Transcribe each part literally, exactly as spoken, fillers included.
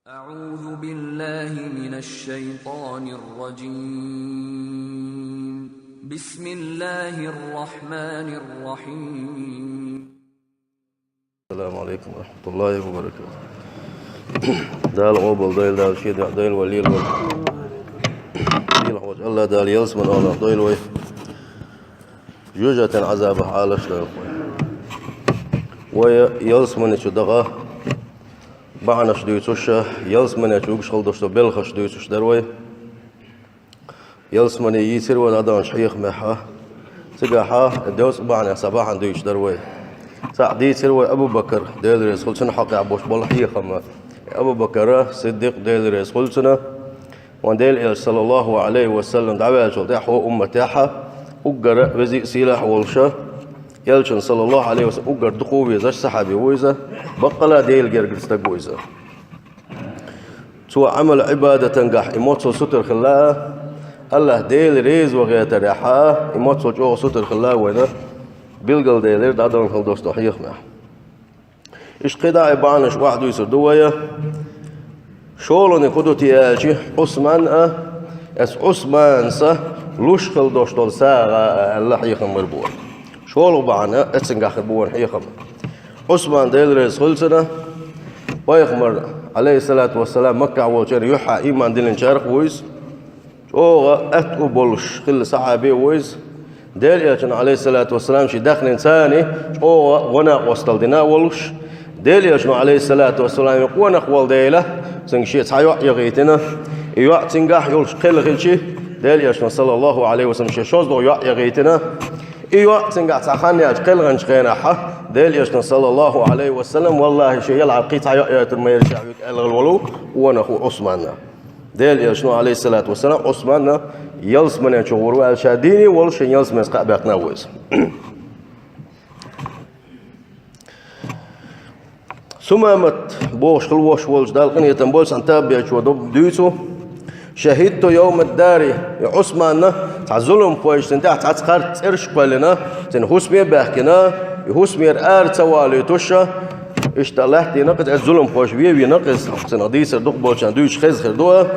أعوذ بالله من الشيطان الرجيم. بسم الله الرحمن الرحيم. السلام عليكم ورحمة الله وبركاته. Дала къобал дойла, Дала шен дуьхьа дойла вай лелавар. Дийла хьожа Аллах Дала ялсман оагӀорахьа дойла вай. Жоьжахатен Ӏазабах Ӏалашдойла вай. Вай ялсмани чу даха бахьанаш дуьйцуш, ялсмани чу угаш хила долаш дола белхаш дуьйцуш дар вай. Ялсмани йийцира вай дӀадаханчу хьехамехь. Цигахь девза бахьанех цхьа бахьана дуьйцуш дар вай. Цхьаъ дийцира вай Абу-Бакар, Дела реза хуьлда цунна, хьокъехь болуш болу хьехам. Абу-Бакар Сиддикъ, Дела реза хуьлда цунна, вайн Делан Элча, саллаллаху Ӏалайхи ва саллам, дӀаваьллачул тӀаьхьа хӀокху умматехь уггар веза а, сийлахь а волуш, Элчанна, саллаллаху Ӏалайхи ва саллам, уггар дукха везаш сахьаби ву иза, баккъала Делан гергара стаг ву иза. Цо Ӏамал-Ӏибадатангахь и моццул сутара хилла, Аллах Дела реза ван гӀертарехь, и моццул чӀогӀа сутара хилла вайна билгалделира дӀадахана хила долуш долу хьехамехь. Иштта кхидӀа а бахьанаш охьадуьйцур ду вай. ШолгӀаниг хӀун ду те аьлча, Ӏусман а, эс Ӏусманас луш хила долуш долу сагӀа а аьлла хьехам бара бу. ШолгӀа бахьана эццангахь хир бу вайн хьехам. Ӏусман, Дела реза хуьлда цунна, пайхамар, Ӏалайхиссалату вассалам, Маккахь волчеран юьххьехь ийман диллинчарах ву иза. ЧӀогӀа атта а болуш хилла сахьаби а ву иза. Делан Элчанна, Ӏалайхиссалату вассалам, шен даьхнина царна чӀогӀа гӀо-накъосталла дина а волуш, Делан Элчано, Ӏалайхиссалату вассалам, къонах волу дела, цуьнга шен цхьа йоӀ яхийтина. И йоӀ цуьнгахь йолуш кхелхича, Делан Элчано, саллаллаху Ӏалайхи ва саллам, шен шозлагӀа йоӀ яхийтина. И йоӀ цуьнгахь цхьа хан яьлча кхелхинчу хенахь, Делан Элчано, саллаллаху Ӏалайхи ва саллам, валлахӀи, шен ялхьа кхин цхьа йоӀ йойтур ма яра ша хьоьга аьлла волу къонах ву Ӏусман. Делан Элчано, Ӏалайхиссалату вассалам, Ӏусман ялсамане чу гӀур ву аьлла, ша дийне а волуш, шен ялсаманес кхаъ баьккхина а ву иза. Сумамат бохуш хила волуш волчу, Далла къинхетам бойла цунна, табиӀичо ду-, дуьйцу: «Шахидту йовмад-дари», и Ӏусманна цхьа зуламхойша цунна тӀехь цхьацца харц цӀераш а кхоьллина, цуьнан хӀусаме а баьхкина, и хӀусамера ара ца валуьйтуш, иштта латтийна-кх иза, зуламхойша вен вина-кх иза, цунах дийцар дукхахболчарна дуьйцуш хезна хир ду,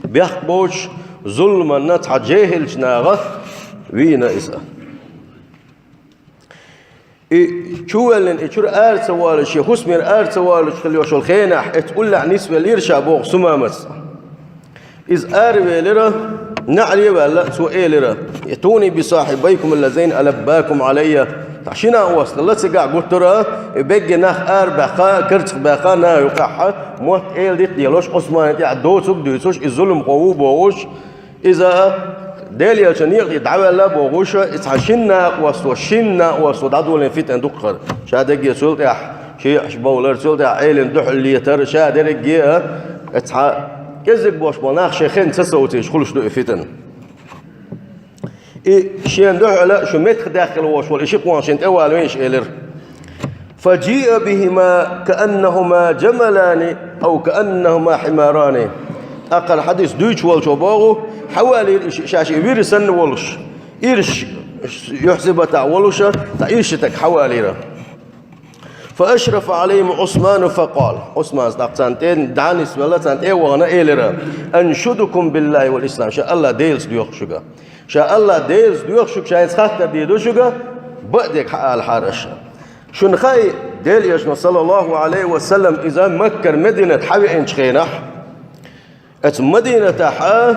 бехк боцуш, зуламанна цхьа жехӀилчу наха вийна иза. И чувоьллина, и чуьра ара ца волуш, шен хӀусамера ара ца волуш хила йолуш йолу хенахь, эцу уллехь нисвелира ша боху Сумамас. Иза аравелира, неӀаре а ваьлла, цо элира: «Итуни би сахьибайкум аллазайни алаббакум Ӏалайя». Цхьа шина а осталла цигахь гуттара, и бегге нах арабаьккха, карзахбаьккха, наха юкъахь мотт эладита а делош, Ӏусманна тӀехь доцург а дуьйцуш, и зуламхо ву бохуш, иза Делан Элчанна некъа тӀе дӀаваьлла а бохуш, и цхьа шина накъосто, шина накъосто дӀадолийна фитна дукха хир. Ша дерриге цул тӀаьхьа шиӀаш бовлар, цул тӀаьхьа Ӏелин дуьхьал летар, ша дерриге а, и цхьа кӀезиг болуш болу нах шайн хенна ца совцийча хуьлуш ду и фитна. И шена дуьхьал шу меттахдаьккхина волуш волу и ши къонах шена тӀе вала вайша, элира. «Фа жиъа бихима кааннахума жамалани ау кааннахума химарани». ТӀаккха хьадис дуьйцуш волчо боху, хьавалийра и ши, ша шиъ вир санна волуш, ирс юьхь-сибатахь волуша, цхьа ирс ши стаг хьавалийра. «Фа ашрафа Ӏалайхима Ӏусману фа къала». Ӏусманас тӀаккха царна тӀе дӀа а нисвелла, царна тӀе а вахана, элира: «Аншудукум биллахи вал ислам». Ша Аллах Делаца доьху шуьга. Ша Аллах Делаца доьху шуьга, ша хӀинца хаттар дийр ду шуьга, бакъдерг хьаалахьара аша. Шуна хаьий, Делан Элчано, саллаллаху Ӏалайхи ва саллам, иза Маккара Мадинат хьавеанчу хенахь, оцу Мадинатахь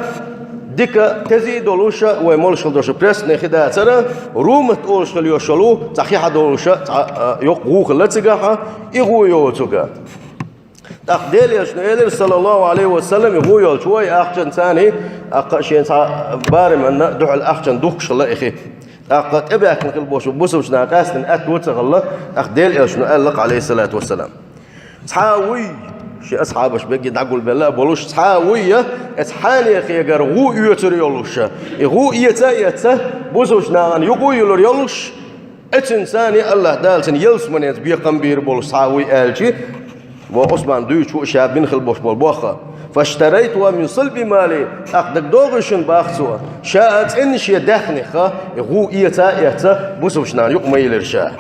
дика тезий а долуша, вай молуш хила доша пресне хи дацара, Румат олуш хила йош йолу цхьа хи хьадолуша, цхьа, а, йоккха гӀу хилла цигахь, и гӀу йоцург. ТӀаккха Делан Элчано элира, саллаллаху Ӏалайхи ва саллам, и гӀу йолчу вай ахчанца, тӀаккха шен цхьа бараманна дуьхьал ахчанна духкуш хилла и хи. ТӀаккха тӀебаьхкина хила бохуш бусалбачу наха къаьстина аьтто а ца хилла, тӀаккха Делан Элчано аьлла-кх, Ӏалайхиссалату вассалам: «Цхьа а вуй», шен асхьабаш бегге дӀагулбелла а болуш, «цхьа а вуй, я эца хьанехегара гӀу оьцур йолуша, и гӀу эца а эцна, бусалбачу нахана юкъа а юьлур йолуш, эцинца а Аллах Дала цуьнан ялсаманеца бекхам бийр болуш цхьа а вуй», аьлча, боху Ӏусман, дуьйцуш ву ша бина хила болуш болу бохха. «Фаштарайтуха мин салби мали», тӀаккха дагадогӀий шуна, боху цо, ша а цӀена шен даьхнех и гӀу эца а эцна, бусалбачу нахана юкъа ма йиллира ша.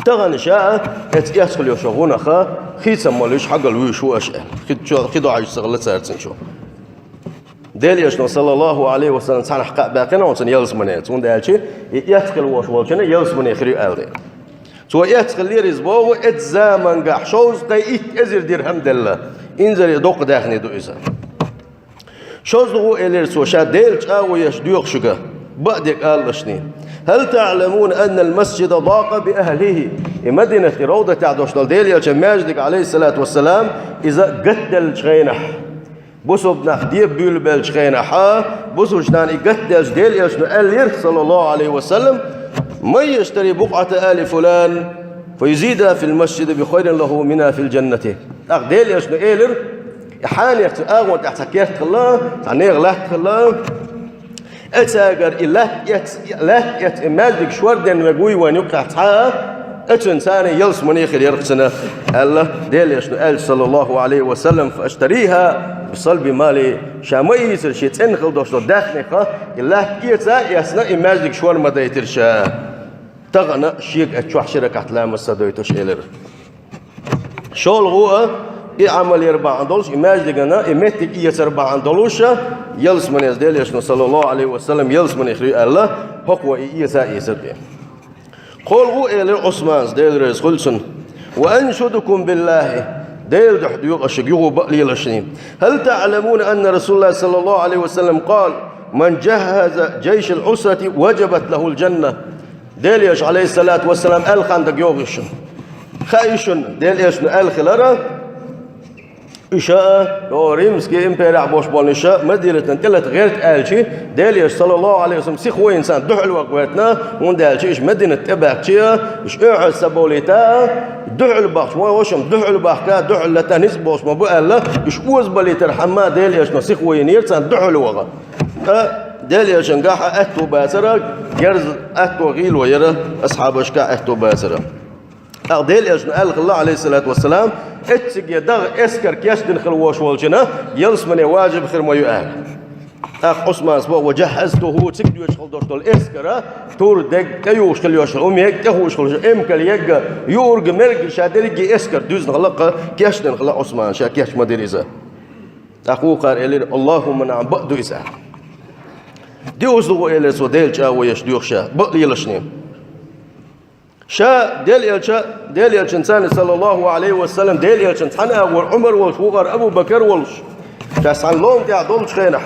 Тахана ша а эца эцна хила йолчу гӀунах хийцам ма луш, хьагал вуьйш ву аша, аьлла. Хи чо-, хи дохьажа ца хилла цаьрца цо. Делан Элчано, саллаллаху Ӏалайхи ва саллам, цхьанхьа кхаъ баьккхина хьуна цунна ялсамане, цундела аьлча, и эцхилла волуш волчунна ялсамане хир ю аьлла дела. Цо эцхиллера иза боху, эцу замангахь шовзткъе итт эзар дирхьам делла. Инзаре доккха даьхни ду иза. ШозлагӀа элира цо, ша Делан чӀагӀо еш доьху шуьга, бакъдерг алалаш. هل تعلمون أن المسجد ضاق بأهله؟ И Мадинате, Равдатехь долуш долу Делан Элчан маьждиг, Ӏалайхиссалату вассалам, иза гатделлачу хенахь, бусалба нах де буьйлабеллачу хенахь, бусалбачу нахана и гатделча Делан Элчано аьллера, саллаллаху Ӏалайхи ва саллам: من يشتري بقعة آل فلان فيزيدها في المسجد بخير له منها في الجنة. ТӀаккха Делан Элчано элира, и хьанех цу агӀон тӀехь цхьа керт хилла, цхьа нехан латта хилла, Эцагара и лаьтта эц, лаьтта эц и маьждиг шорденна вега вуй вайн юккъехь цхьа а, эцуьнан царна ялсамане хир яра-кх цуьнан, аьлла Делан Элчано аьлча, саллаллаху Ӏалайхи ва саллам, فأشتريها بصلب مالي, ша ма ийцира шен цӀена хила долуш долу даьхнех, и лаьтта эца а эцна, и маьждиг шор ма дайтира ша. Тахана шега эцна чохь ши ракаӀат ламаз ца дойтуш, элира. ШолгӀа а, и Ӏамал яр бахьана долуш, и маьждигана и меттиг эцар бахьана долуш, ялсамане, Делан Элчано, саллаллаху Ӏалайхи ва саллам, ялсамане хир ю аьлла, хӀокхо и эца а эцар те. КхоалгӀа а элира Ӏусмана, Дела реза хуьлда цунна: وأنشدكم بالله, Делан дуьхьа доьху аш шуьга, юха бакъ лелаш. هل تعلمون أن رسول الله صلى الله عليه وسلم قال: من جهز جيش العسرة وجبت له الجنة؟ Делан Элчано, Ӏалайхиссалату вассалам, аьлла хан дага йогӀуш шуна. Хаьий шуна, Делан Элчано аьлла хилара, иша, о, Римский имперехь болуш болу иша, Мадинатан тӀелата гӀерта аьлча, Делан Элча, саллаллаху Ӏалайхи ва саллам, сиха вайна царна дуьхьал ваха гӀертана, хӀунда аьлча иша Мадинат тӀебаьхкича, иша оьгӀаз ца бовлийта, дуьхьал бахча, вай вашам дуьхьал бахка, дуьхьал лата ницкъ болуш ма бу аьлла, иша озабалийтар хьамма Делан Элчано сиха вайнера царна дуьхьал ваха. Ткъа Делан Элчан гахь а аьтто бацара, герз аьтто гӀийло яра, асхьабашка аьтто бацара. ТӀаккха Делан Элчано аьлла хилла, Ӏалайхиссалату вассалам, эцциге дагӀа эскар кечдина хила вош волчина, ялсамане важиб хир ма ю аьлла. ТӀаккха Ӏусманас боху: وجهزته, цига доьжуш хила долуш долу эскара, тур дег, тӀеюхуш хила йош, умег тӀехуш хила, эмкал егга, юург, мерг, ша дерриге эскар дуьзна хила, кечдина хила Ӏусмана, ша кеч ма дира иза. ТӀаккха вукхара элира: اللهم نعم, бакъ ду иза. ДиъазалгӀа элира цо, Делан чӀагӀо еш доьху ша, бакъ лелаш. Ша Делан Элча, Делан Элчан царна, саллаллаху Ӏалайхи ва саллам, Делан Элчан цхьана агӀор Ӏумар волуш, вукхара Абу Бакар волуш, ша цхьана лома тӀехь долчу хенахь.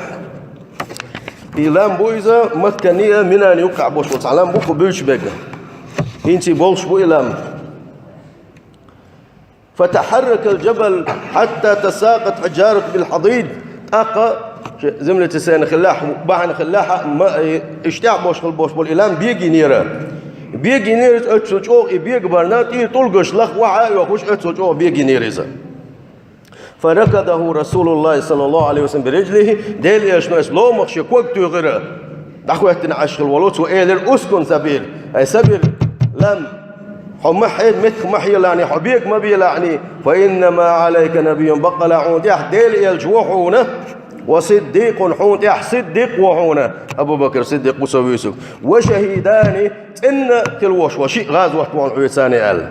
И лам бу иза, Макканийн а, Минан юккъехь болуш бу, цхьа лам бу кху буьйчу бега. ХӀинца болуш бу и лам. فتحرك الجبل حتى تساقط حجارة بالحضيض. ТӀаккха, землетрясение хиллехь, бахьана хиллехь а, ма, и, иштта болуш хила болуш болу и лам бега йинера. Бега йинера иза оццул чӀогӀа, и бега барна, тӀера тӀулгаш лаха, охьа а оьхуш, оццул чӀогӀа бега йинера иза. فركضه رسول الله صلى الله عليه وسلم برجله. Делан Элчано оцу ломах шен ког туьйхира. ДӀахӀоьттина Ӏаш хила волу, цо элира: اسكن سبير, ай Сабир, лам, хьо ма хье-, меттах ма хьелахьний, хьо бега ма белахьний, فإنما عليك نبي, баккъала хьуна тӀехь Делан Элча ву хьуна, وصديق, хьуна тӀехь сиддикъ ву хьуна, Абу Бакр Сиддикъ ву со вуьйцург, وشهيدان, цӀена хила вош ву шиъ гӀазот ву хьуна хьоьца аьлла.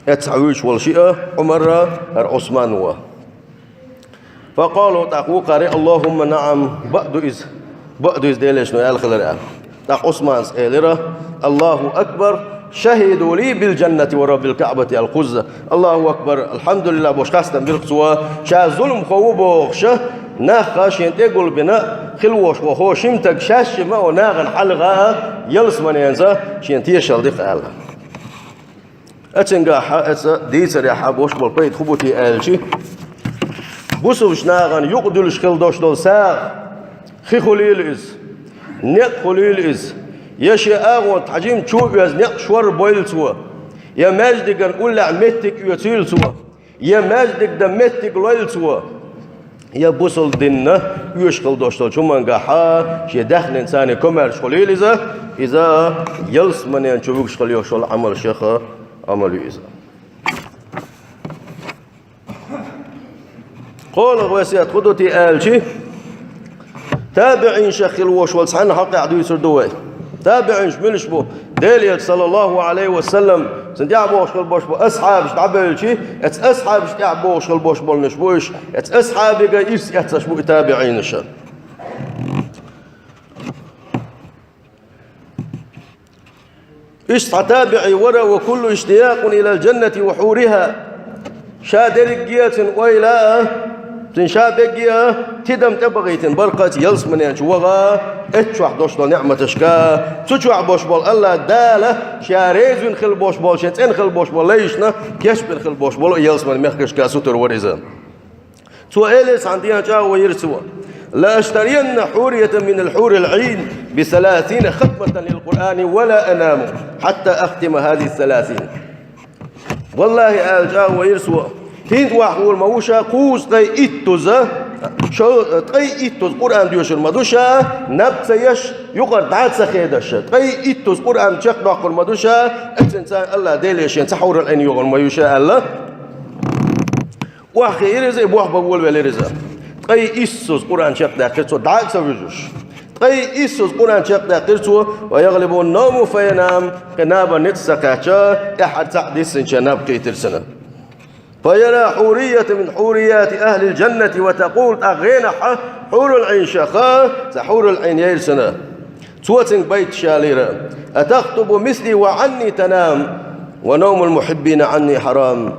Эццахь вуьйцуш волу шиъ а Ӏумар а, хӀара Ӏусман а ву. فقالوا, тӀаккха вукхара: اللهم نعم, бакъ ду иза, бакъ ду иза, Делан Элчано аьлла хилар аьлла. ТӀаккха Ӏусманас элира: الله أكبر, شهدوا لي بالجنة ورب الكعبة القدس. Аллаху акбар, алхьамдулиллахӀ бохуш хастам бира цо, ша зуламхо ву бохуш, нах шена тӀе гулбина хила вош ву хӀокху шимтаг шаьш шима а нахана хьалха а, ялсаманенца шена тешалла ди-кх аьлла. Эцунгахь, эца дийцарехь бош болу пайда хӀун бу те аьлча, бусулбачу нахана юкъадуьлуш хила дош долу сагӀа, хи хуьлийла иза, некъ хуьлийла иза, я шен агӀонца хьажим чу а оьзна некъ шор бойла цо, я маьждиган уллехь меттиг оьцийла цо, я маьждиг дан меттиг лойла цо, я бусулба динна оьшуш хила дош долчу хӀумангахьа шен даьхнин царна комаьрша хуьлийла иза, иза ялсаманен чу вуьгуш хила йолуш йолу Ӏамал шеха Ӏамал ю иза. КхоалгӀа весет хӀун ду те аьлча, табиӀиншах хила вош волу цхьанна хьокъехь дуьйцур ду вай. ТабиӀинш муьлш бу? Делан Элча, саллаллаху Ӏалайхи ва саллам, Цун тӀехьа бохуш хила бош бу асхьабаш дӀабевлчи, эца асхьабаш тӀехьа бохуш хила бош болнаш бу уьш, эца асхьабига ирс эццаш бу и табиӀинаш. Иштта цхьа табиӀи вара: «Ва куллу иштиякъун илал джаннати ва хьуриха». Ша дерригге а цун ойла а, цун ша бегге а тидам тӀебахийтина бара-кх цу ялсаманен чу ваха, эццу чохь долуш долу неӀматашка, цу чохь болуш болу АллахӀ Дала ша резина хила болуш болу, шен цӀена хила болуш болу лайшна кечбина хила болуш болу ялсаманин мехкашка сутара вара иза. Цо элира, цхьана дийнахь чӀагӀо йира цо: «Ла аштариянна хьурията минал хьурил Ӏин би саласина хатматан лил Къуръани ва ла анаму хьатта ахтима хазихи саласин». «Валлахи, — аьлла, чӀагӀо йира цо, — хӀинца вахь волу ма ву ша кхузткъе иттуза, шо-, ткъе иттуза Къуръан доьшур ма ду ша, наб ца еш, юкъара дӀа а ца хедаш, ткъе иттуза Къуръан чекхдоккхур ма ду ша, эццинца АллахӀ Деле шен цхьа хьурул Ӏин йогӀур ма ю ша», — аьлла. Охьахиира иза, и бохбан волавелира иза. Ткъе иссаза Къуръан чекхдаьккхира цо, дӀа а ца вуьзуш. Ткъе иссаза Къуръан чекхдаьккхира цо, ва ягӀлибу навму фаянам, кхин набан ницкъ ца кхаьчча, тӀаьххьара цхьаъ диссинча наб кхийтира цунна. Фаяра хьурията мин хьурияти ахлил джаннати ва такъул, тӀаккха гӀенахь хьурул Ӏинашха, цхьа хьурул Ӏин яйра цунна. Цо цуьнга байташ ялийра: «Атахтубу мисли ва Ӏанни танам, ва навмул мухьиббина Ӏанни хьарам».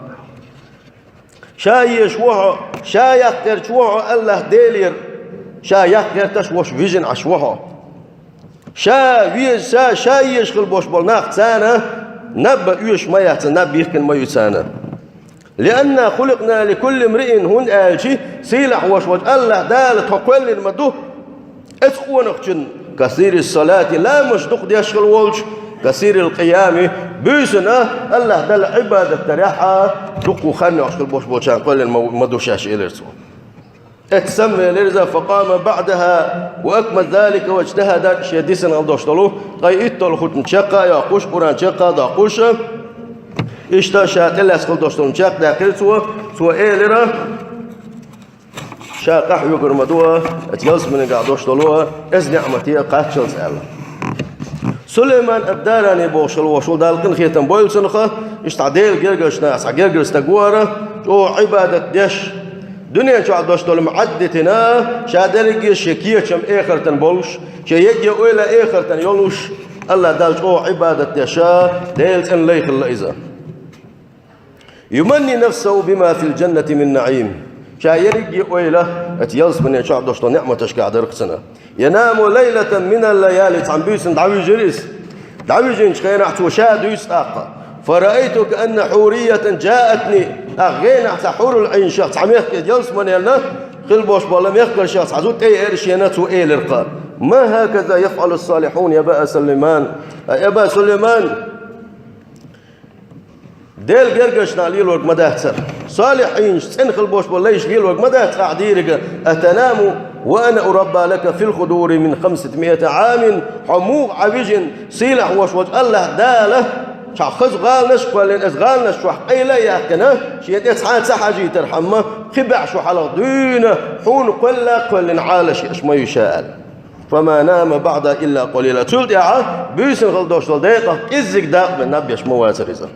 Ша езаш ву хьо, ша яккхарчу ву хьо АллахӀ Делера, ша яккхарчу ваша вижина Ӏаш ву хьо. Ша веза, ша, ша езаш хила бош болу нах царна наб а оьшуш ма яц, наб йихкина ма ю царна. «Лианна хуликъна ликулли мриин», хӀунда аьлча сийлахь ваша волчу АллахӀ Дала тхо кхоьллина ма ду. Эцу къонахчун касирис салати, ламазаш дукха деш хила волчу, касирил къиями, буьйсанна АллахӀ Далла Ӏибадат дарехь а дукха хан йоккхуш хила бош болчарна кхоьллина ма, ма ду шаьш, элира цо. Эццу самавелира иза, факъама баъдаха ва акмала залика ваджтахада, шен дисина хила долуш долу ткъе итталгӀа хӀуттам чекх а йоккхуш, Къуръан чекх а доккхуш, иштта ша тӀелаьцна хила долуш долу чекхдаьккхира цо, цо элира: «Ша къахьоьгур ма ду оцу ялсаманигахь долуш долу эза неӀмате кхаччалц», — аьлла. Сулайман ад-Дарани бохуш хила волуш ву, Далла къинхетам бойла цунах, иштта Делан гергарчу нахах цхьа гергара стаг вара, чӀогӀа Ӏибадат деш, дуьнен чохь долуш долу ма Ӏадда дитина, ша дерриге а шен кечам эхартан болуш, шен егге ойла эхартан йолуш, АллахӀ Далла чӀогӀа Ӏибадат деш, Делан цӀена лай хилла иза. «Юманни нафсаху бима фил джаннати мин наӀим». Ша ерриге а ойла оцу ялсамане чохь долуш долу неӀматашкахь дара-кх цуьнан. «Янаму лайлатан минал лаяли», цхьана буьйсанна дӀавижира иза. ДӀавижинчу хенахь цо ша дуьйцу тӀаккха: «Фараайту каанна хьуриятан джаатни». ТӀаккха гӀенахь цхьа хьурул Ӏинашах цхьа мехкан ялсаманенна хила бош болу мехкаршах цхьа зуда тӀееара шена, цо элира-кх: «Ма хаказа яфӀалу салихьун, я Аба Сулайман». Ай, Аба Сулайман, Делан гергарчу наха лелорг ма дац хӀара. Салихьинаш, цӀена хила бош болу лайш лелорг ма дац ахь дийриг. «Атанаму ва ана урабба лака фил худури мин хамсати миати Ӏамин». Хьо муха Ӏа вижина, сийлахь вош волчу АллахӀ Дала, чохь хаза гӀаланаш а кхоьллина, иза гӀаланаш чохь къайла а яьккхина, шен тӀе цхьа а ца хьажийтархьама, кхин бӀе шо хьалха дуьйна хьуна кхоьллина а кхоьллина Ӏалаш еш ма ю ша аьлла. «Фама нама баъда илла къалила». Цул тӀаьхьа буьйсанна хила долуш долу декъах кӀеззиг дакъа бен наб еш ма вацара иза.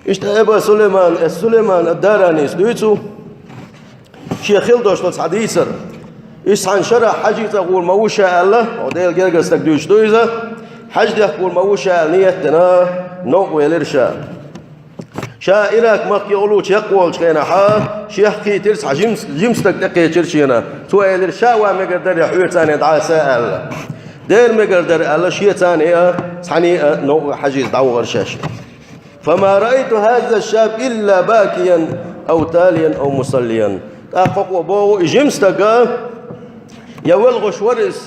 Иштта Аба Сулайман, эс Сулайман ад-Даранис дуьйцу, шен хила долуш долу цхьа дийцар. Иза цхьана шарахь хьаьжцӀа гӀур ма ву ша аьлла, хьо Делан гергара стаг дуьйцуш ду иза, хьаьж дехка гӀур ма ву ша аьлла ниет а дина, новкъа велира ша. Ша Ирак-махке гӀуллучу яккха волчу хенахьа, шех кхийтира цхьа жим-, жима стаг тӀекхечира шена. Цо элира, ша ван мегар дарий, хьоьца а дӀаса аьлла. Дера мегар дара аьлла, шеца а, цхьаьна а новкъа хьаьжцӀа дӀавахара шаьш. «Фама раайту хаза шаб илла бакиян ав талиян ав мусаллиян». ТӀаккха хӀокхо боху, и жима стаг я велхаш вара иза,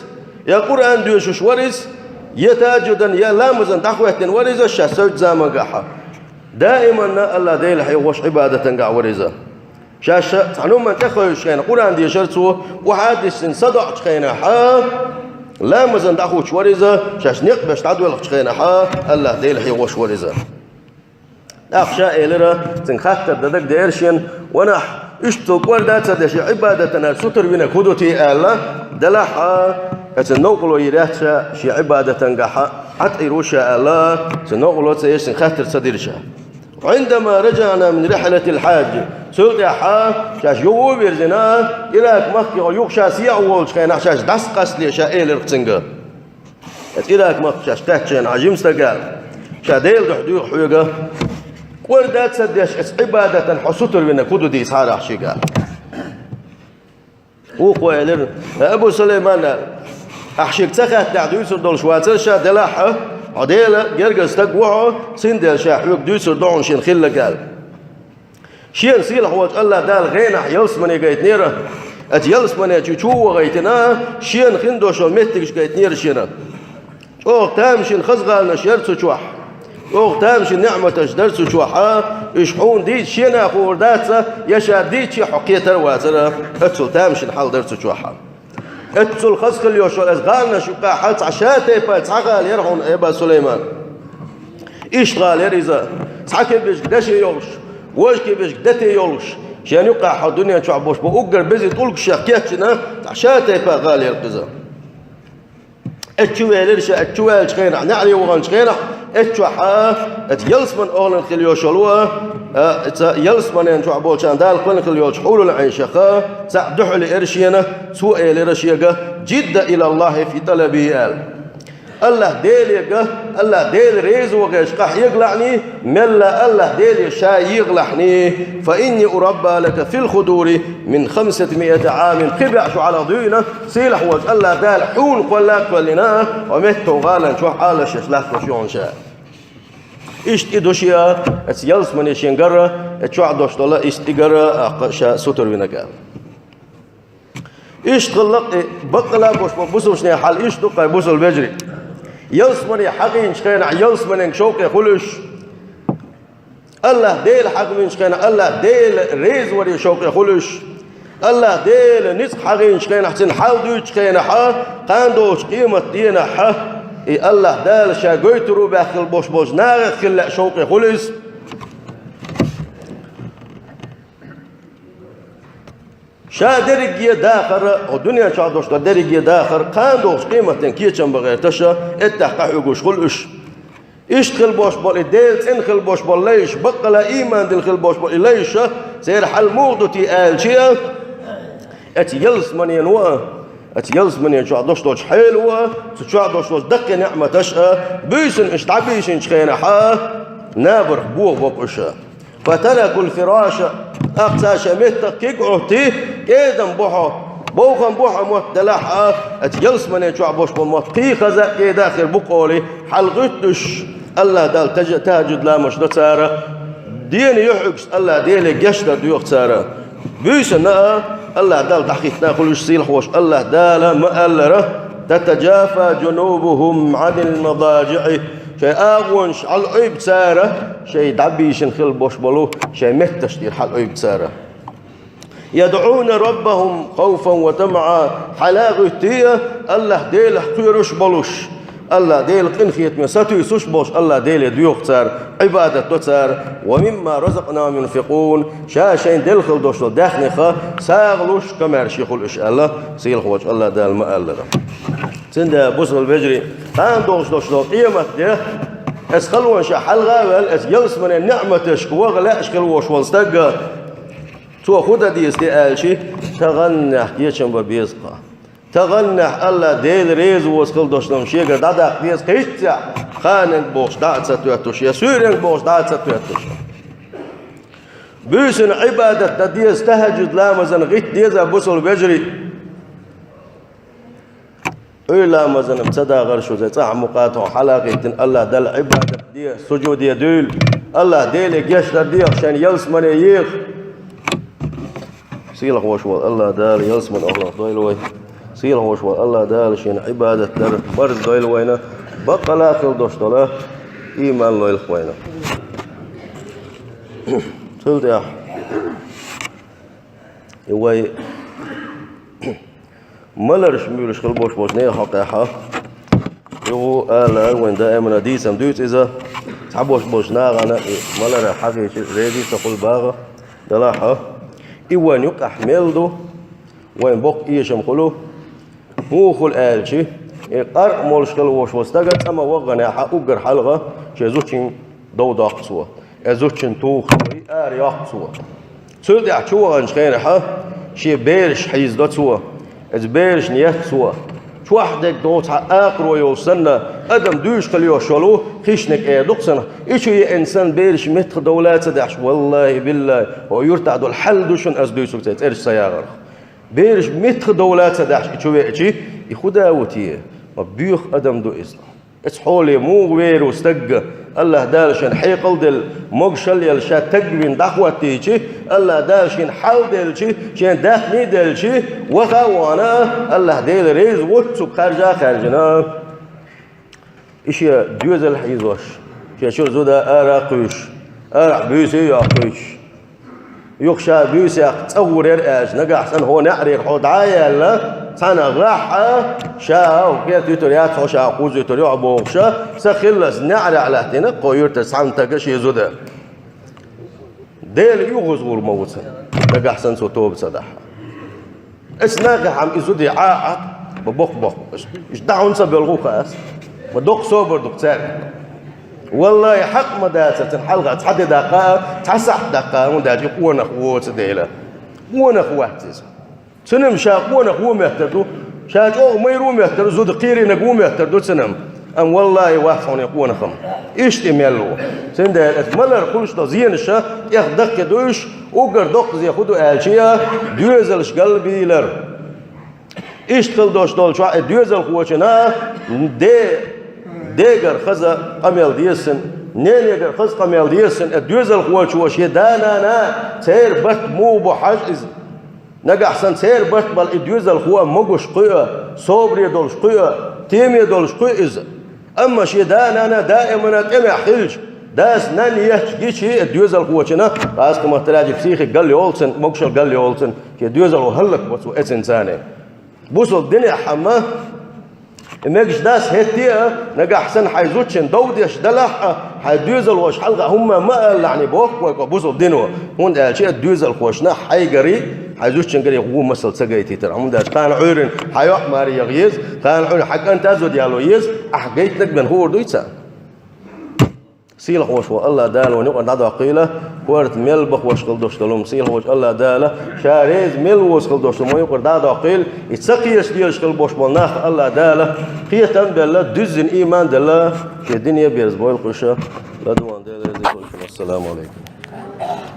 я Къуръан доьшуш вара иза, я тахӀажжудан, я ламазан дӀахӀоьттина вара иза шаьш севдза замангахьа. Даиманна АллахӀ Дела хьехош Ӏибадатангахь вара иза. Шаьш цхьана хӀуманна тӀехевшина хенахь Къуръан дешара цо, охьа а диссина садоӀучу хенахьа, ламазан дӀахӀуттуш вара иза, шаьш некъ беш дӀадоьлхучу хенахьа, АллахӀ Дела хьехош вара иза. ТӀаккха ша элира, цуьнга хаттар дан дагадеара шена, ванахь, иштта цо кӀорда а ца деш, Ӏибадатана сутара винарг хӀун ду те аьлла, делахь а, оцу новкъарло йийр яц ша шен Ӏибадатангахьа. Ӏатӏийр ву ша аьлла, цуьнан новкъарло ца еш, цуьнга хаттар ца дира ша. «عندما رجعنا من رحلة الحج». Цул тӀаьхьа шаьш юха а вирзина, Ирак-махках юха ша сехьа волчу хенахь шаьш дӀасакъастале ша элира цуьнга. Эцу Ирак-махка шаьш кхаьчча хенахь жима стага аьлла: «Ша Делан дуьхьа доьху хьоьга, кӀорда а ца деш, эцу Ӏибадатан хьо сутара винарг хӀун ду дийцахьара ахь шега?» Вукхо элира: «Абу Сулайман, ахь шега ца хаьттинехь дуьйцур долуш вацара ша, делахь а, хьо Делан гергара стаг ву хьо, цундела ша хьоьга дуьйцур ду хьуна шена хилларг», аьлла. Шена сийлахь волчу АллахӀ Дала гӀенах ялсамане гайтинера, оцу ялсамане чу чу а вахийтина, шена хин долуш йолу меттигаш гайтинера шена. ЧӀогӀа тамашийна хаза гӀаланаш яра цу чохь. ЧӀогӀа тамашийна неӀматаш дара цу чохь. Уьш хьуна дийца шена а хуур дац, я ша дийцча а хьо кхетар а вацара, оццул тамашийна хьал дара цу чохь. Оццул хаза хила йолуш йолу оцу гӀаланаш юкъахь цхьа ша-тайпа цхьа гӀала яра хьуна, Аба Сулайман. Иштта гӀала яра иза, цхьа кибарчиг даше йолуш, важа кибарчиг дате йолуш, шена юкъахь хьо дуьнен чохь болуш болу уггар беза тӀулгаш шех кечйина, цхьа ша-тайпа гӀала яра иза. Эццу чу велира ша, эццу чу ваьллачу хенахь, неӀаре ваханчу хенахь, эццу чохь а, эцу ялсаманин охӀланах хила йолуш йолу, а, эцу ялсаманин чохь болчарна Дала кхоьллина хила йолчу хьурул-Ӏийнех цхьаъ дуьхьал еара шена, цо элира шега: «جد إلى الله في طلبي», аьлла. АллахӀ Деле ган, АллахӀ Дела реза ваханчу къа хьегалахьний, мелла АллахӀ Деле ша егӀалахьний, «فإني أربى لك في الخدور من خمسمائة عام», кхин бӀе шо хьалха дуьйна, сийлахь волчу АллахӀ Дала хьуна кхолла а кхоьллина, хьо меттан гӀалан чохь Ӏалашъеш латтош ю хьуна ша. Иштта и ду шен, оцу ялсамане шен гара, оцу чохь долуш долу иштта и гара, аккха ша сутара винарг аьлла. Иштта хилла-кх и, баккъала а бохуш болу бусалбанийн хьал иштта ду-кх, бусалба вежарий. Ялсамане хьахийначу хенахь ялсаманин шовкъе хуьлу уьш. АллахӀ Дела хьахавинчу хенахь АллахӀ Дела реза варе шовкъе хуьлу уьш. АллахӀ Дела ницкъ хьахийначу хенахь, цуьнан хьал дуьйцучу хенахь, кхана долчу къематан денахь, и АллахӀ Дала ша гойтур ву баьхкина болуш болчу нахах хила лаьа шовкъе хуьлу иза. Ша дерриге дахар, хӀокху дуьнен чохь долуш долу дерриге дахар, кхана долчу къематден кечам бан гӀерташ, эттех къахьоьгуш хуьлу уьш. Иштта хила болуш болу и Делан цӀена хила болуш болу лайш, баккъала а ийман дина хила болуш болу и лайш, церан хьал муха ду те аьлча, оцу ялсаманено а, оцу ялсаманен чохь долуш долчу хьело а, цу чохь долуш долчу даккхий неӀматаш а, буьйсанна уьш дӀабийшинчу хенахь а, набарх бохабо-кх уьш. «فتركوا الفراش», тӀаккха цара шайн меттах куьг а Ӏуттий, кӀедам бу хьо, бовхам бу хьо мотт делахь а, оцу ялсаманен чохь болуш болу мотт кхин хаза а, кӀеда а хир бу-кх олий, хьалагӀуьтту уьш. АллахӀ Далла тажа-, тахӀажжуд ламазаш до цара, дена юьхьигаш АллахӀ Деле гечдар доьху цара. Буьйсанна а АллахӀ Далла дӀахӀиттина хуьлу уьш, сийлахь волуш АллахӀ Дала ма-аллара: «تتجافى جنوبهم عن المضاجع». Шайн агӀонаш хьалаӀуьйбу цара, шайн дӀабийшина хила болуш болу шайн метташ тӀера хьалаӀуьйбу цара. «يدعون ربهم خوفا وطمعا», хьала а гӀуьттий а, АллахӀ Делах кхоьруш а болуш, АллахӀ Делан къинхетаме сатуьйсуш а болуш, АллахӀ Деле доьху цара, Ӏибадат до цара. «ومما رزقناهم ينفقون», ша шайна делла хила долуш долу даьхнех сагӀа луш, комаьрша хуьлу уьш аьлла, сийлахь волчу АллахӀ Дала ма-аллара. Цундела, бусалба вежарий, кхана долуш долуш долу къематде, оцу халонех хьалха а ваьлла, оцу ялсаманин неӀматашка ваха лаьаш хила волуш волу стаг, цо хӀун дан деза те аьлча, таханнехь кечам бан беза-кх. Таханнехь АллахӀ Дела реза воцу хила долуш долу шегара дӀадаккха деза, кхеччехь, кханенга бохуш дӀа а ца тоьттуш, я суьйренга бохуш дӀа а ца тоьттуш. Буьйсанна Ӏибадат дан деза, тахӀажжуд ламазана гӀитта деза, бусалба вежарий. Ӏуьйра ламазана ца дагӀара шу, цӀахь мукъа а тхо хьала а гӀиттина, АллахӀ Далла Ӏибадат де, сужуде дуьйла, АллахӀ Деле гечдар деха, шайна ялсамане еха. Сийлахь волуш волу АллахӀ Дала ялсаманин охӀланах дойла вай. Сийлахь волуш волу АллахӀ Дала шена Ӏибадат дар марз дойла вайна. Баккъала а хила долуш долу ийман лойла вайна. Цул тӀаьхьа и вай маларш муьйлуш хила болуш болчу нехан хьокъехь а, юха ала вайн даимана дийцам дуьйцу иза, цхьаболуш болчу нахана и маларах хьахийча реза ца хуьлу баха, делахь а, и вайн юкъахь мел ду, вайн боккха эшам хуьлу, муха хуьлу аьлча, И къаркъа молуш хила волуш волу стага цӀа ма вахханехь, уггар хьалха шен зудчун дов доккху цо. Э, зудчун туху цо, и ара йоккху цо. Цул тӀаьхьа чу ваханчу хенахь шен бераш хьийзадо цо. Эцу берашна етта цо. Чохь дерг догӀу цхьа акхаро йолуш санна, адам дуьйш хила йолуш йолу хищник эр ду-кх цунах. И чу еана санна, бераш меттах довла а ца даьхьаш, валлахи-биллахи, хӀокху юьртахь долу хьал ду шуна ас дуьйцург церан цӀераш ца яхарх. Бераш меттах довла а ца даьхьаш и чу веачи, и хӀун да ву те? Ма боьха адам ду иза. Эцу хьоле муха вер ву стаг? АллахӀ Дала шен хьекъал делла, могушалла елла ша таг вина дӀахӀоттийчи, АллахӀ Дала шен хьал делчи, шен даьхни делчи, ваха а вахана, АллахӀ Дела реза воццуг харжа а хаьржина. И шен доьзал хьийзош, шен чуьра зуда ара а кхуьйсуш, арахь буьйса а йоккхуьйтуш, юха ша буьйсех цӀа гӀур яра аьлча, нагахь санна хӀокху неӀарера хьо дӀа а яьлла, цхьана гӀахь а, ша хӀокху кхетуьйтур яц хьо, ша кхузуьйтур ю хьо бохуш а, са хиллалц неӀарехь лаьттина кху юьртара цхьана стага шен зуда. Дела оьгӀаз гӀур ма ву цунна, нагахь санна цо тоба ца дахь. Эцу нахехь-м и зуда Ӏа а Ӏа, ма боккха-боккха. Иштта дӀа хӀунда ца боьлху хаьа ас? Ма доккха собар ду-кх цаьрга. Валлахи, хьакъ ма дацара цуьнан хьалха цхьа де даккха а, цхьа сахьт даккха а, хӀунда аьлча и къонах воцу дела. Къонах вац иза. Цуьнан-м ша къонах вон меттар ду, ша чӀогӀа майра вон меттар ду, зуда кхерийнарг вон меттар ду цуьнан-м. Амма валлахи, вац хьуна и къонах-м. Иштта и мел ву. Цундела эцу малар хуьлуш долу зенаш а тӀех даккхи ду уьш, уггар доккхазе хӀун ду аьлча, доьзалш галбийлар. Иштта хила долуш долчохь и доьзалхочунна де, дегара хаза къамел деза цунна, ненегара хаза къамел деза цунна, и доьзалхочо шен да-нана, церан барт муха бу хьажа иза. Нагахь санна церан барт бала и доьзалхо могуш кхуьу, собаре долуш кхуьу, теме долуш кхуьу иза. Амма шен да-нана даимана тӀемехь хилча, дас нанна етташ гичи а доьзалхочунна, гӀазкхи маттара аьлча, психика галъйолу цуьнан, могушалла галъйолу цуьнан, шен доьзалхо хӀаллакбо цо эцинца. Бусалба динехь-м, и мегаш дац хӀетте а, нагахь санна хьайн зудчун дов деш делахь а, хьайн доьзалхошка хьалха хӀумма ма алалахь, боху вай кху бусалба дино. ХӀунда аьлча и доьзалхошна хьайгара, хьайн зудчуьнгара гӀо масал ца гайтийтар. ХӀунда аьлча кхана Ӏуьйранна хьан йоӀ маре яха еза, кхана Ӏуьйранна хьан кӀанта зуда яло еза, ахь гайтинарг бен хуур дуй царна? Сийлахьволуш волу АллахӀ Дала вайна юкъара дӀадоккхийла, корта мел бахош хила долуш долу хӀума. Сийлахьволчу АллахӀ Дала ша реза мел воцу хила долуш долу хӀума вайна юкъара дӀадоккхийла, и ца кхеташ лелаш хила болуш болу нах АллахӀ Дала кхетам а белла, дуьззина ийман а делла, шен дине а берзабойла кхуьш. ЛадугӀун Дела реза хуьлда шуна. Ассаламу Ӏалайкум.